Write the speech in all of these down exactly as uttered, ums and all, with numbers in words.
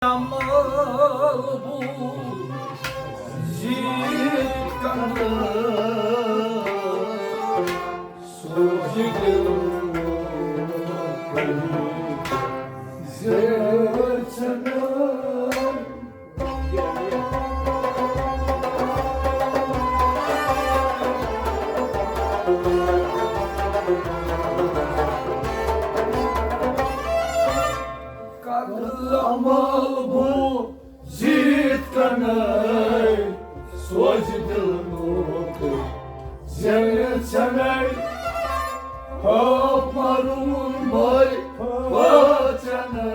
عمل بوٗزِتھ کنہٕ سوٗزِ دِل زیر ژھٮ۪نہٕ۔ کر عمل بوٗزِتھ کنَے، سوزِ دِل نوٗر تہٕ زیر ژھٮ۪نَے۔ ہاپ مارُن بے پہچانَے۔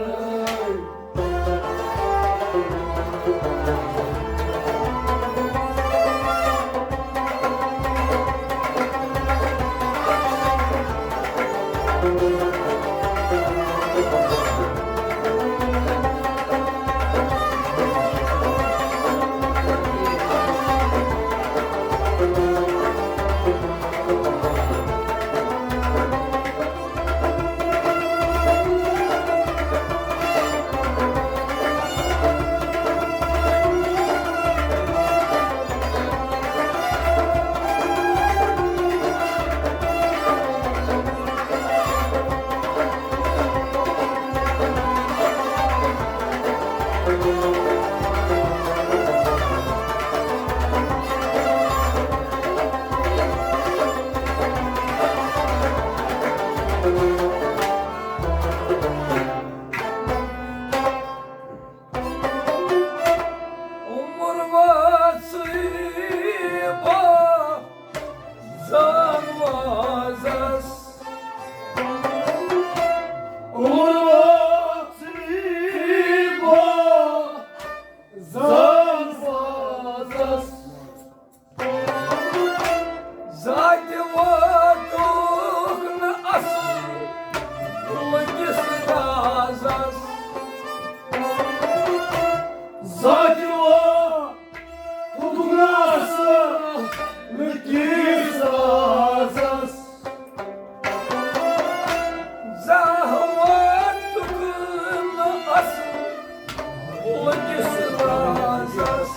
عمر وٲژٕے بہٕ زان وازس۔ عمر وٲژٕے بہٕ زان وازس۔ ذاتہِ واتُکھ نہٕ اصل کِس رازس۔ ذاتہِ واتُکھ نہٕ اصل کِس رازس۔ زحمتُک نہٕ اصل کِس رازس۔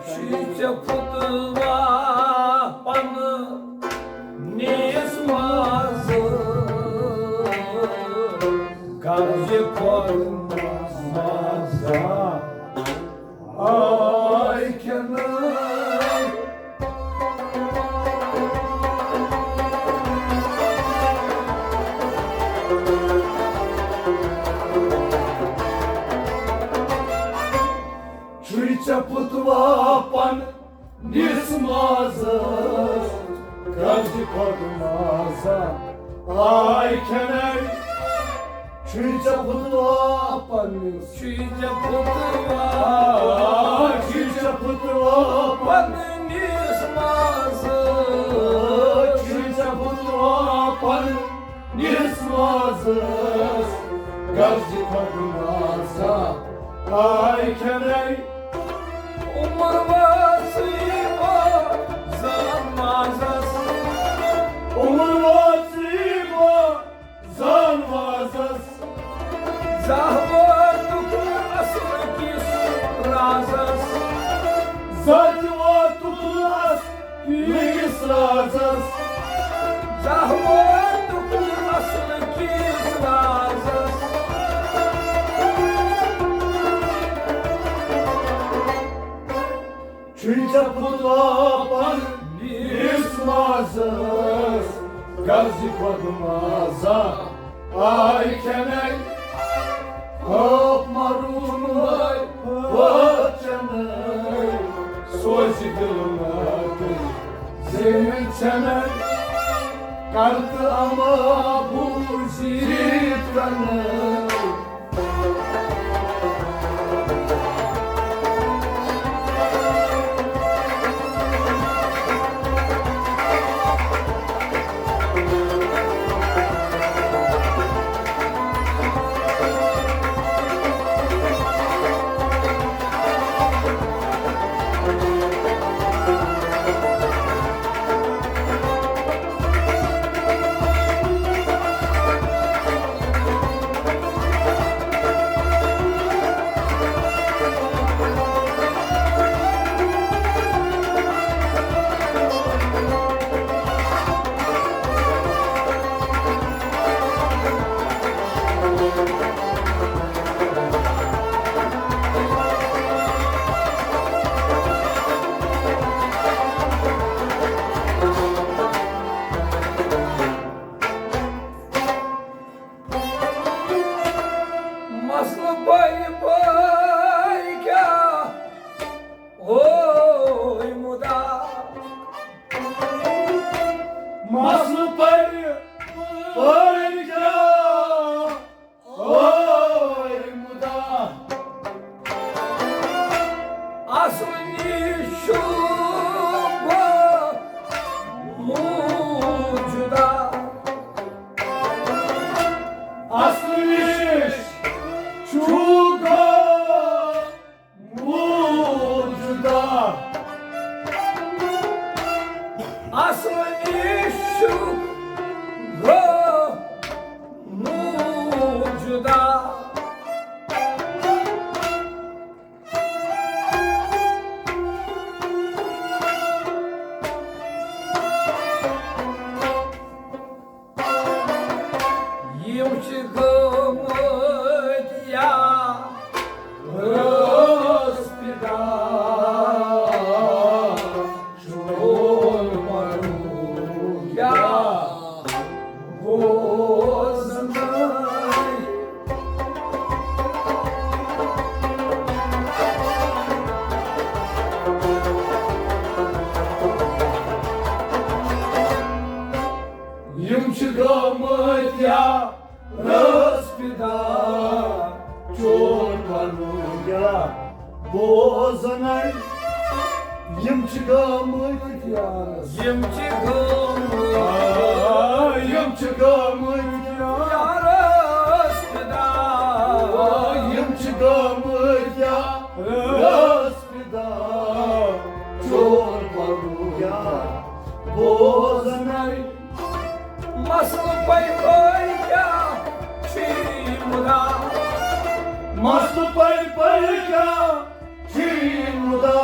چھُے ژےٚ پھُتوا پنہٕ نیٖس مازٕ گرزِ کھۄر مازا آے کھٮ۪نہٕ۔ چھُے ژےٚ پھُتوا پنہٕ نیٖس مازس گرزِ کھۄر مازا آے کھٮ۪نَے۔ چھُے ژےٚ پھُتوا پنہٕ نیٖس، چھُے ژےٚ پھُتوا، چھُے ژےٚ پھُتوا پنہٕ نیٖس مازس، چھُے ژےٚ پھُتوا پنہٕ نیٖس مازس گرزِ کھۄر مازا آے کھٮ۪نَے۔ عمر وٲژٕے بہٕ زان وازس۔ عمر وٲژٕے بہٕ زان وازس۔ زحمتُک اصل کِس رازس۔ ذاتہِ واتُکھ نہٕ اصل کِس رازس۔ زحمتُک اصل کِس رازس۔ چھُے ژےٚ پھُتوا پنہٕ نیٖس مازس گرزِ کھۄر مازا آے کھٮ۪نَے۔ ہاپ مارُن بے پہچانَے۔ سوزِ دِل نوٗر تہٕ زیر ژھٮ۪نَے۔ کر تہٕ اما بوٗزِتھ کنَے۔ مسلہٕ پرِ، پرِ کیٛاہ؟ اوے مُدا۔ اصل نِش چھُ گوٚمُت جُدا۔ اصل نِش چھُ گوٚمُت جُدا۔ اصل نِش چھُ گوٚمُت جُدا۔ یِم چھِ گٔمٕتۍ یا رٲژ پِدا، چون پَرُن یا بوزنَے۔ یِم چھِ گٔمٕتۍ یا رٲژ پِدا، چون وَنُن یا بوزنَے۔ یِم چھِ گٔمٕتۍ یا رٲژ۔ یِم چھِ گٔمٕتۍ۔ آ، یِم چھِ گٔمٕتۍ یا رٲژ پِدا۔ آ، یِم چھِ گٔمٕتۍ یا رٲژ پِدا، چون وَنُن یا بوزنَے۔ مسلہٕ پَے پَے کیٛاہ چھی مُدا؟ مسلہٕ پَے پَے کیٛاہ چھی مُدا؟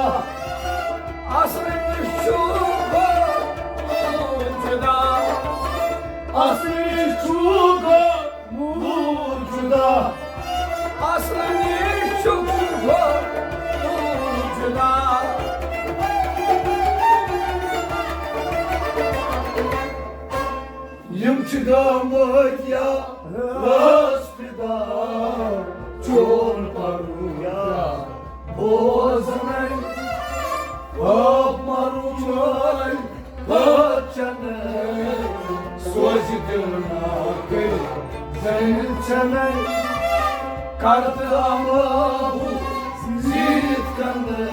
اصل نِش چھُ گوٚمُت جُدا۔ اصل نِش چھُ گوٚمُت جُدا۔ اصل نِش چھُ گوٚمُت جُدا۔ یِم چھِ گٔمٕتۍ یا رٲژ پِدا، چون پَرُن یا بوزنَے۔ پاپ مَرُن چھُ وۄنۍ پاپ چَنَے، سوزِ دِل نا کٔرِتھ زَنہِ چَنَے۔ کَر تہٕ اَما بہٕ زیٖٹھ کَنَے۔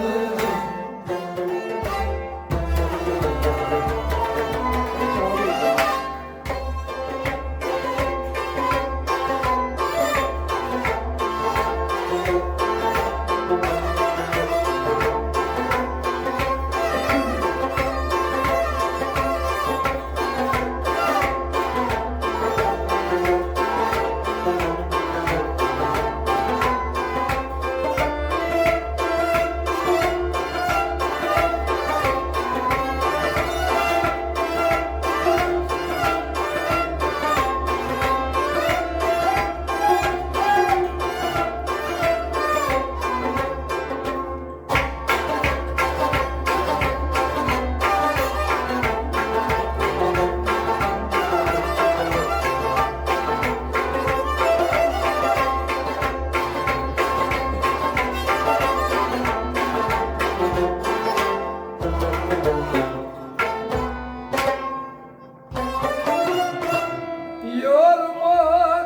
یور ما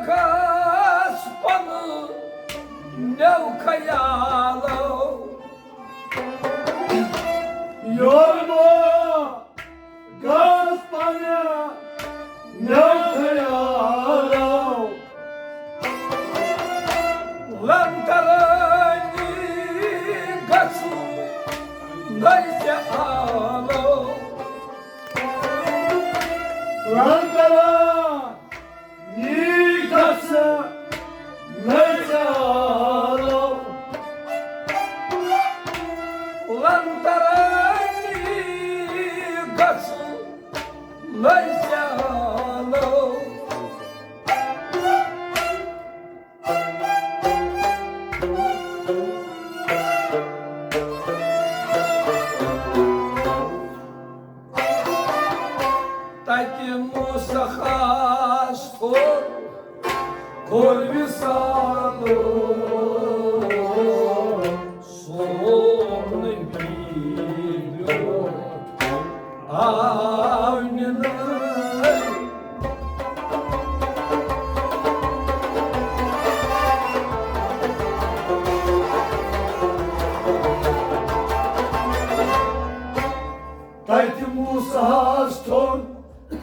گژھ پنہٕ نیو خیالو۔ یور ما گژھ پنہٕ نیو خیالو۔ لنگرٲنی گژھُن نٔے ژےٚ آلو۔ لنگرٲنی گژھُن نٔے ژےٚ آلو۔ لنگرٲنی گژھُن نٔے ژےٚ آلو۔ تَتہِ موسیٰ ہَس کوٚر، کوٚر وِصال سون نبی بیوٗٹھ۔ تَتہِ موسیٰ ہَس تھوٚد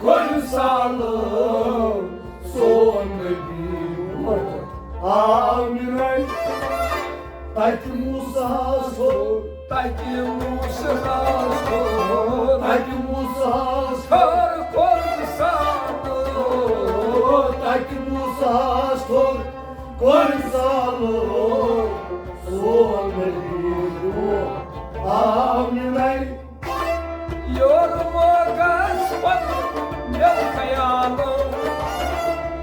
کوٚر سالو سون نبی برونٛٹھ آو نِنَے۔ تَتہِ موسیٰ ہَس تھوٚد، تَتہِ موسیٰ ہَس تھوٚد، تَتہِ موسیٰ ہَس تھوٚد کوٚر سالو۔ تَتہِ موسیٰ ہَس تھوٚد کوٚر سالو سون نبی برونٛٹھ آو نِنَے۔ یورٕ موقعس پتہٕ مےٚ خیالو۔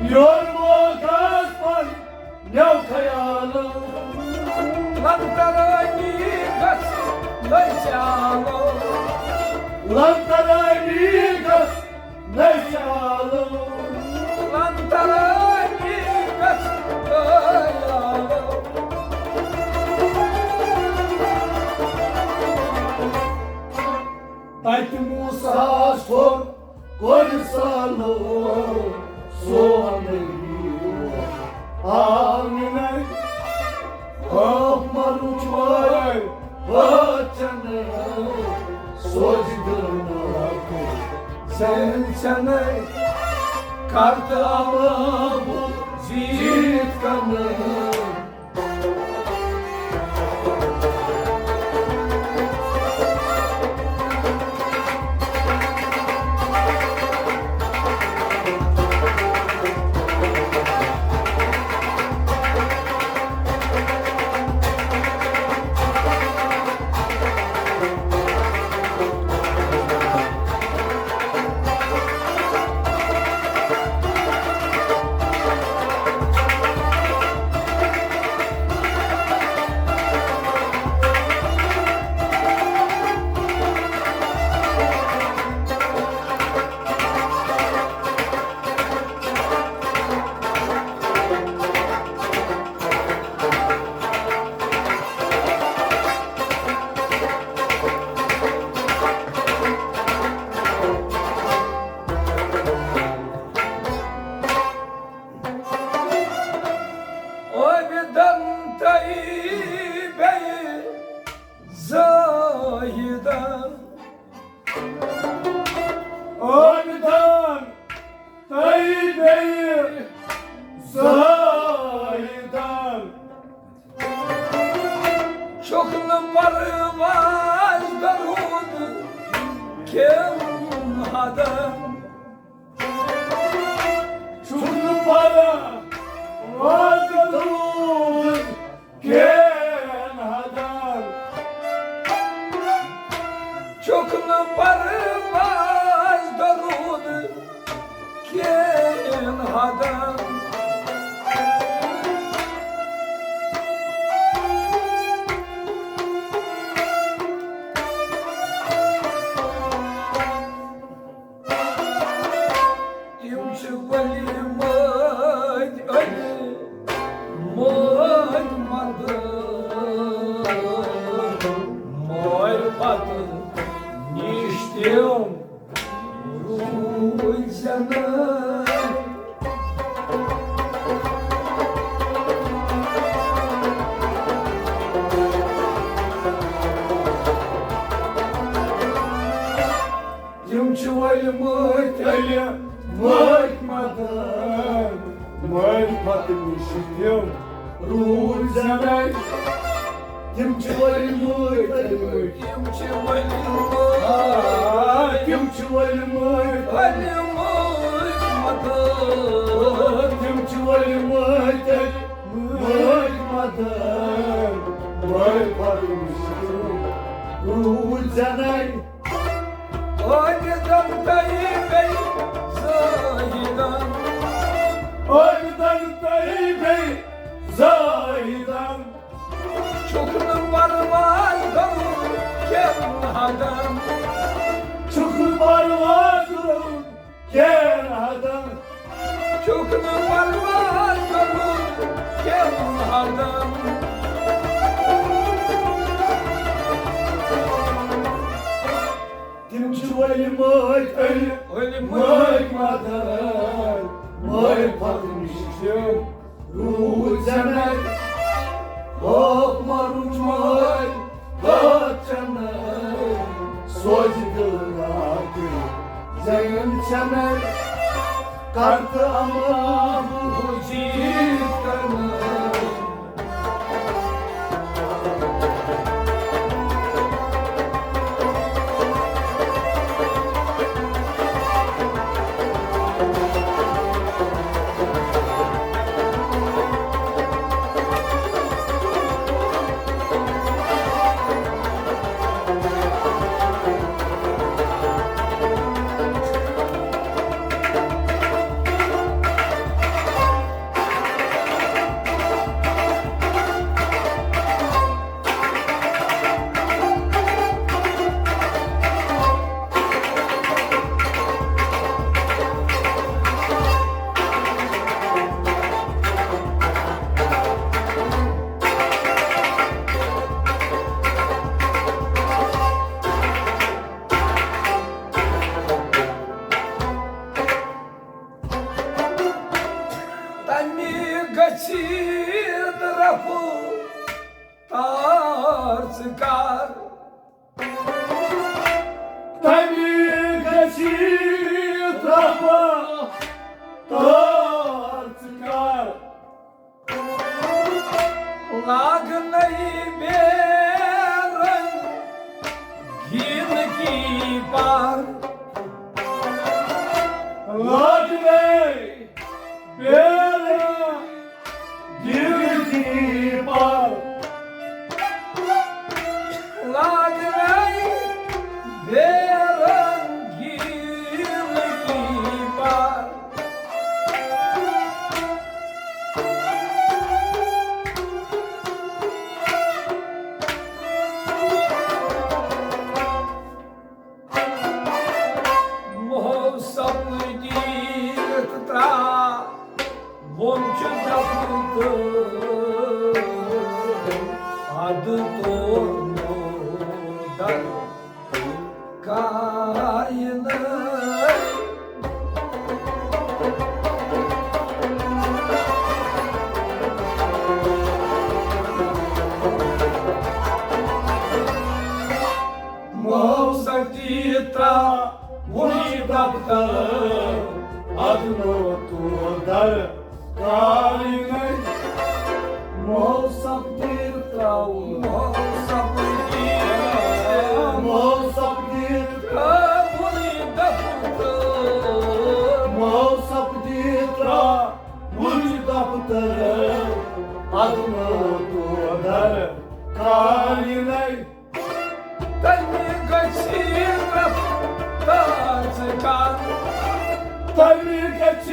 یورٕ موقعس پتہٕ مےٚ خیالو۔ لنترٲنی گژھ نٔے سیالو۔ لنترٲنی گژھ نٔے سیالو۔ لنترٲنی گژھ نٔے سیالو۔ تَتہِ موسیٰ ہَس تھوٚد کوٚر سالو سون نبی آو نِنَے۔ آب مَرُن چھُ وۄنۍ بٲتھ چَنَے، سوزِ دِل ماکُن سیل چَنَے۔ کَر تہٕ اَما بہٕ زیٖٹھ کَنَے۔ عٲبِدن تہٕ بیٚیہِ زٲہِدن۔ عٲبِدن تہٕ بیٚیہِ زٲہِدن۔ چھُکھ نہٕ پرواز درود کٮ۪ن حدن۔ چھُکھ نہٕ پرواز درود کٮ۪ن حدن۔ چھُکھ نہٕ پرواز درود کٮ۪ن حدن۔ تِم چھِ ؤلۍ مٲدۍ، ؤلۍ مٲدۍ مدد، مٲلۍ پتہٕ نِش تِم روٗدۍ زٮ۪نہٕ۔ تِم چھِ ؤلۍ مٲدۍ، ؤلۍ مٲدۍ مدد، مٲلۍ پتہٕ نِش تِم روٗدۍ زٮ۪نَے۔ تِم چھِ ؤلۍ مٲدۍ، ؤلۍ مٲدۍ۔ تِم چھِ ؤلۍ مٲدۍ۔ آ، تِم چھِ ؤلۍ مٲدۍ۔ ؤلۍ مٲدۍ مدد۔ تِم چھِ ؤلۍ مٲدۍ، ؤلۍ مٲدۍ مدد۔ مٲلۍ پتہٕ نِش تِم روٗدۍ زٮ۪نَے۔ عٲبِدن تہٕ بیٚیہِ زٲہِدن۔ عٲبِدن تہٕ بیٚیہِ زٲہِدن۔ چھُکھ نہٕ پرواز درود کٮ۪ن حدن۔ چھُکھ نہٕ پرواز درود کٮ۪ن حدن۔ چھُکھ نہٕ پرواز درود کٮ۪ن حدن۔ تِم چھِ ؤلۍ مٲدۍ، ؤلۍ، ؤلۍ مٲدۍ مٲدۍ مدد، مٲلۍ پتہٕ نِش تِم روٗدۍ زٮ۪نَے۔ آب مَرُن چھُ وۄنۍ بٲتھ چَنَے، سوزِ دِل چھنہٕ کرتہٕ عمل حجی کرنہٕ۔ تمہِ گژھِ رفع تار ژٕ کر۔ تمہِ گژھِ رفع تار ژٕ کر۔ لاگنَے بے رنگیٖنہٕ کی پار۔ لاگنَے بے رنگیٖنہٕ کی پار۔ لاگنَے بے رنگیٖنہٕ کی پار۔ مہو سپدِتھ ترٛاوُن چھُ دفن تہٕ ادٕ توٚرمُت در کاینہٕ۔ مہو سپدِتھ ترٛاوُن چھُ دفتر ادٕ توٚرمُت در کاینہٕ۔ مہو سپدِتھ ترٛاوُن۔ مہو سپدِتھ۔ مہو سپدِتھ۔ ترٛاوُن دفتر۔ مہو سپدِتھ ترٛاوُن دفتر ادٕ توٚرمُت در کاینہٕ۔ تمہِ گژھِ رفتار ژٕ کر۔ تمہِ گژھِ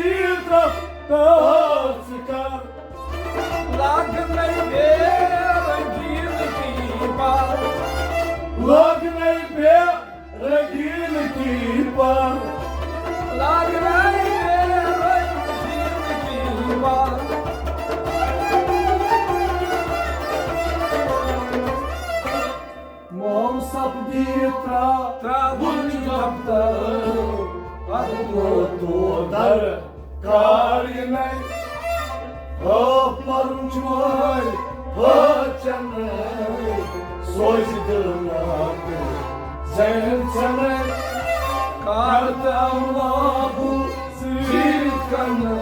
رفتار ژٕ کر۔ لاگنَے بے رنگیٖنہٕ کی پار۔ لاگنَے بے رنگیٖنہٕ کی پار۔ لاگنَے بے رنگیٖنہٕ کی پار۔ مہو سپدِتھ ترٛاوُن چھُ دفتر ادٕ توٚرمُت در کاینہٕ۔ ہٲف مرُن چھُ وۄنۍ، ہٲف چٮ۪نَے، سوزِ دِل ناکہٕ زین ژھٮ۪نَے۔ کر تہٕ املابہٕ ژیٖرِتھ کنہٕ۔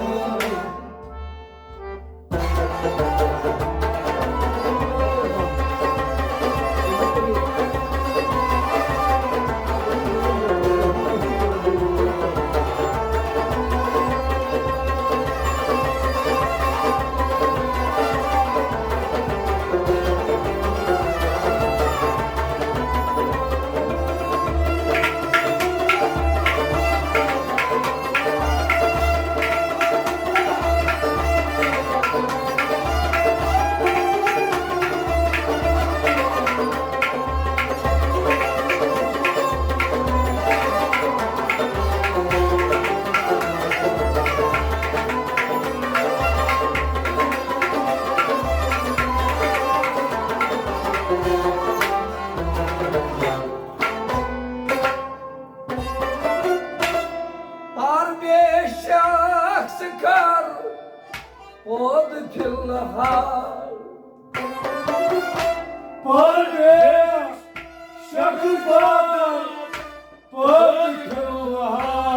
پرویز شخص کر پود فی الحال۔ پرویز شخص کر پود فی الحال۔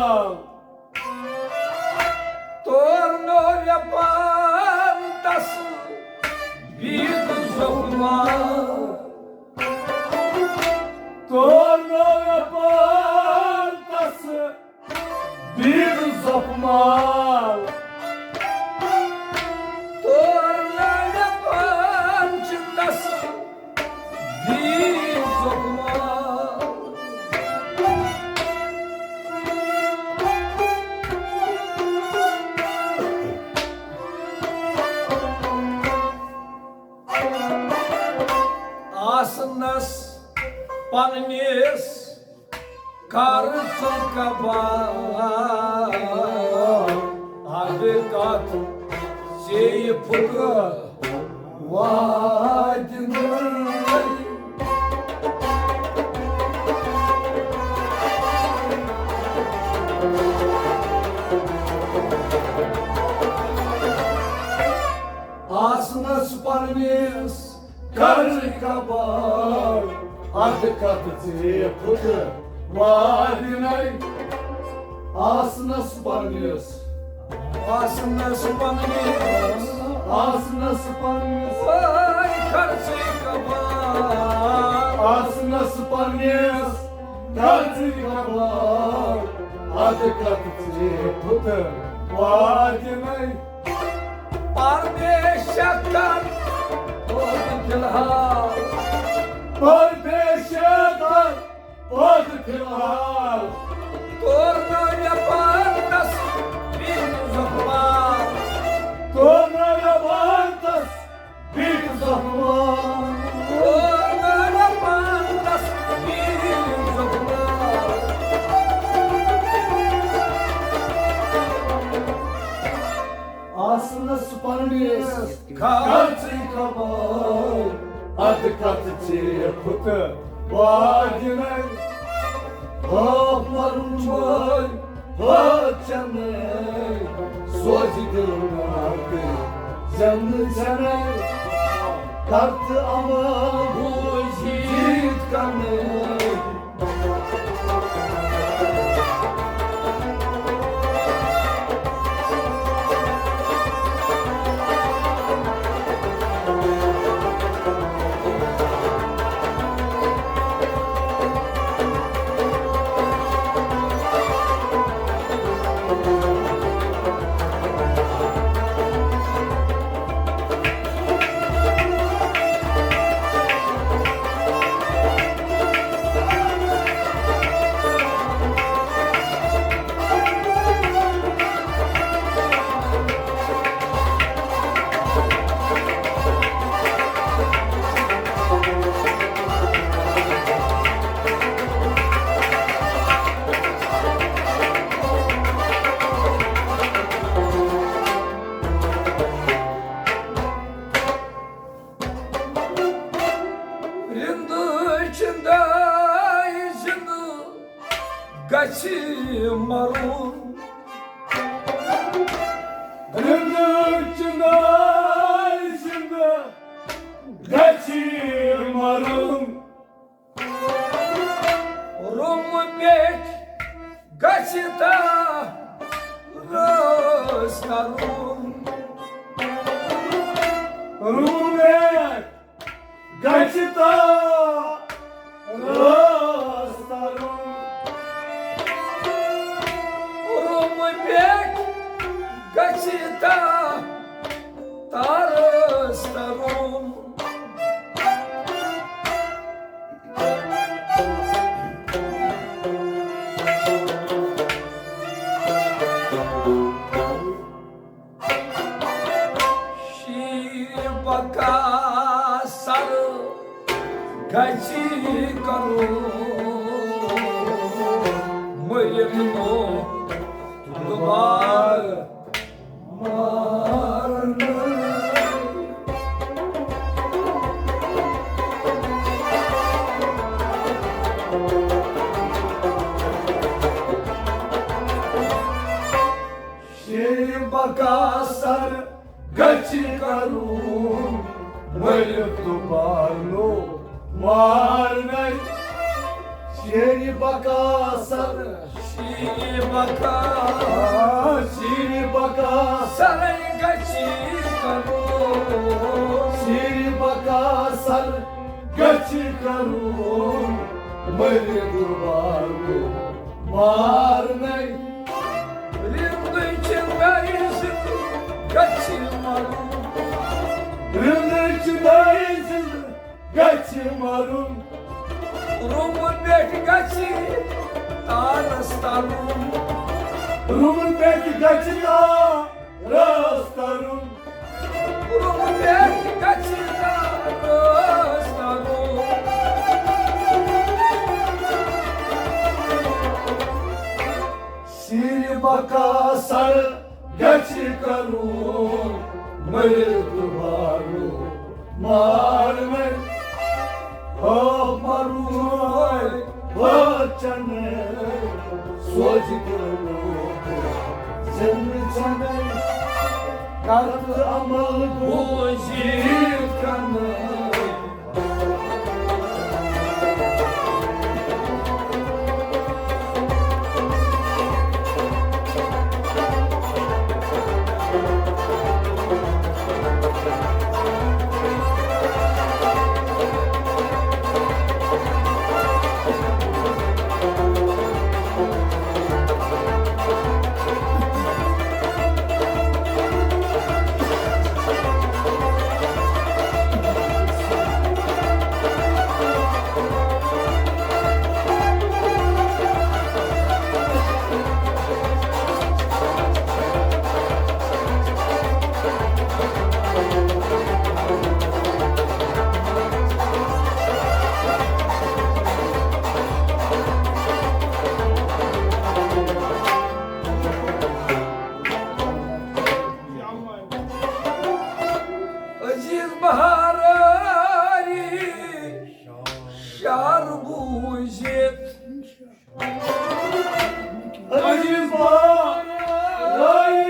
کر ژٕ قبول اَتھ کتھ ژےٚ پھُٹہٕ وادِ نٔے۔ آسنس پننِس کر ژٕ قبول اَتھ کتھ ژےٚ پھُٹہٕ وادِ نٔے۔ آسنس پننِس، آسنس پننِس، آسنس پننِس۔ وٲے کر ژٕ قبول۔ آسنس پننِس کر ژٕ قبول اَتھ کتھ ژےٚ پھُٹہٕ وادِ نٔے۔ پردیشہ کر پٲدٕ فی الحال۔ پردیشہ کر پٲدٕ فی الحال۔ تورنٲوِو پانس بیٚیہِ زخمال۔ تورنٲوِو پانس بیٚیہِ زخمال۔ تورنٲوِو پانس بیٚیہِ زخمال۔ آسنس پننِس کر ژٕ قبول اَتھ کتھ ژےٚ پھُٹہٕ وادِ نٔے۔ ہاکھ مرُن چھُے، ہاکھ چٮ۪نے، سوزِ دِل ناکہٕ زٮ۪نہٕ زٮ۪نے۔ کرتہٕ عمل بوٗزِتھ کنہٕ۔ رِندٕ چِندَے زِندٕ گژھِ مَرُن۔ رِندٕ چِندَے زِندٕ گژھِ مَرُن۔ روٗمہٕ پٮ۪ٹھۍ گژھِ تَرُن۔ روٗمہٕ پٮ۪ٹھۍ گژھِ تَرُن۔ روٗمہٕ پٮ۪ٹھۍ گژھِ تَرُن۔ شیٖرِ بکا سر گژھِ کرُن۔ مٔرِتھ نوٚو دوبارٕ مارنہٕ۔ شیرِ بکا سر گژھِ کرُن، مٔرِتھ دوبارٕ نوٚو مارنَے۔ شیرِ بکا سر، شیرِ بکا، شیرِ بکا سر گژھِ کرُن۔ شیرِ بکا سر گژھِ کرُن، مٔرِتھ دوبارٕ نوٚو مارنَے۔ رِندٕ چِندَے زِندٕ گژھِ مَرُن۔ رِندٕ چِندَے زِندٕ گژھِ مَرُن۔ روٗمہٕ پٮ۪ٹھ گژھِ تارَس تَرُن۔ روٗمہٕ پٮ۪ٹھ گژھِ تارَس تَرُن۔ روٗمہٕ پٮ۪ٹھ گژھِ تارَس تَرُن۔ پکا سر گژھِ کرُن مٔرِتھ دوبارٕ مارنہٕ۔ ہاو مرُن وۄنۍ، ہاو چنہٕ، سوزِ دِل لوگ زِنٛدٕ چنہٕ۔ کر تہٕ عمل گوٚو زیٖٹھ کنہٕ۔ عزیز بہاراری شعر بوٗزِتھ۔ عزیز بہاراری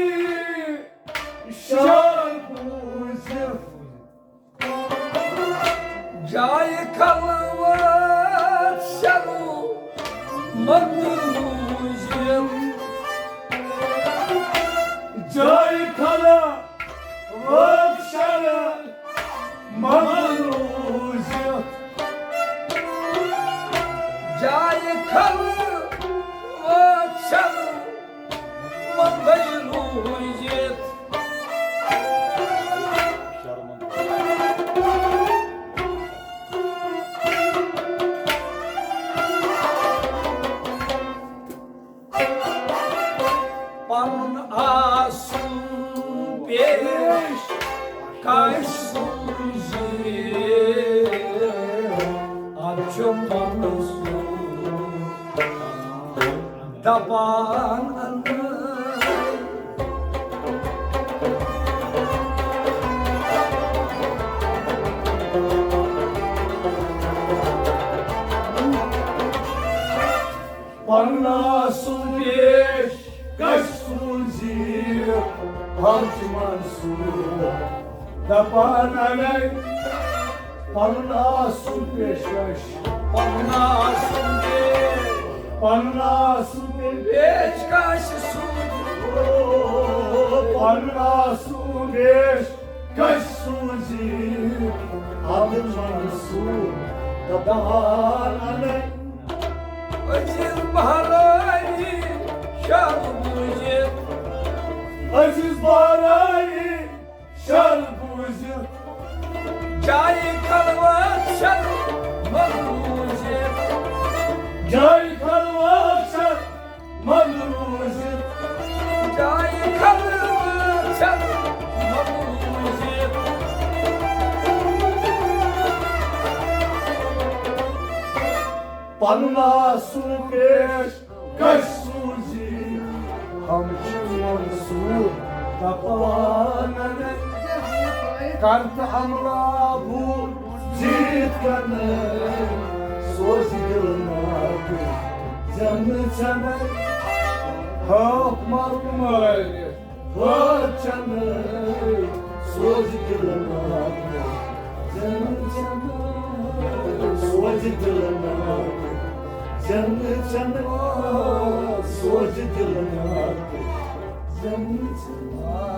شعر بوٗزِتھ۔ جایہِ خلوت شرمنٛد روٗزِتھ۔ جایہِ خلوت شرمنٛد روٗزِتھ۔ جایہِ خلوت شرمنٛد روٗزِتھ۔ پنُن آسُن پیش کش سوٗزِتھ۔ اَتھ چھُ پنُن سُہ دپان اندر۔ پنُن آسُن پیش کش سوٗزِتھ حاجی منصور۔ دپان انے پنُن آسُن پیشکش۔ پنُن آسُن پیش۔ پنُن آسُن پیش۔ پیشکش سوٗزِتھ۔ پنُن آسُن پیش کش سوٗزِتھ عبد المنصور۔ دپان انے عزیز بہرٲنی شعر بوٗزِتھ۔ عزیز بہرٲنی شعر بوٗزِتھ۔ جایہِ خلوت شرمنٛد روٗزِتھ۔ جایہِ خلوت شرمنٛد روٗزِتھ۔ جایہِ خلوت شرمنٛد روٗزِتھ۔ پنُن آسُن پیش کش سوٗزِتھ ہم چھِ منصور دپان۔ کر تہٕ عملہ بوٗزِتھ کنہٕ سوزِ دِل ناکہٕ زٮ۪نہٕ ژھٮ۪نہٕ۔ ہاکھ مرُن مٲرِتھ ہٲر چنہٕ سوزِ دِل ناکہٕ زٮ۪نہٕ ژھٮ۪نہٕ۔ سوزِ دِل ناکہٕ زٮ۪نہٕ ژھٮ۪نہٕ۔ سوزِ دِل ناکہٕ زٮ۪نہٕ ژھٮ۪نہٕ۔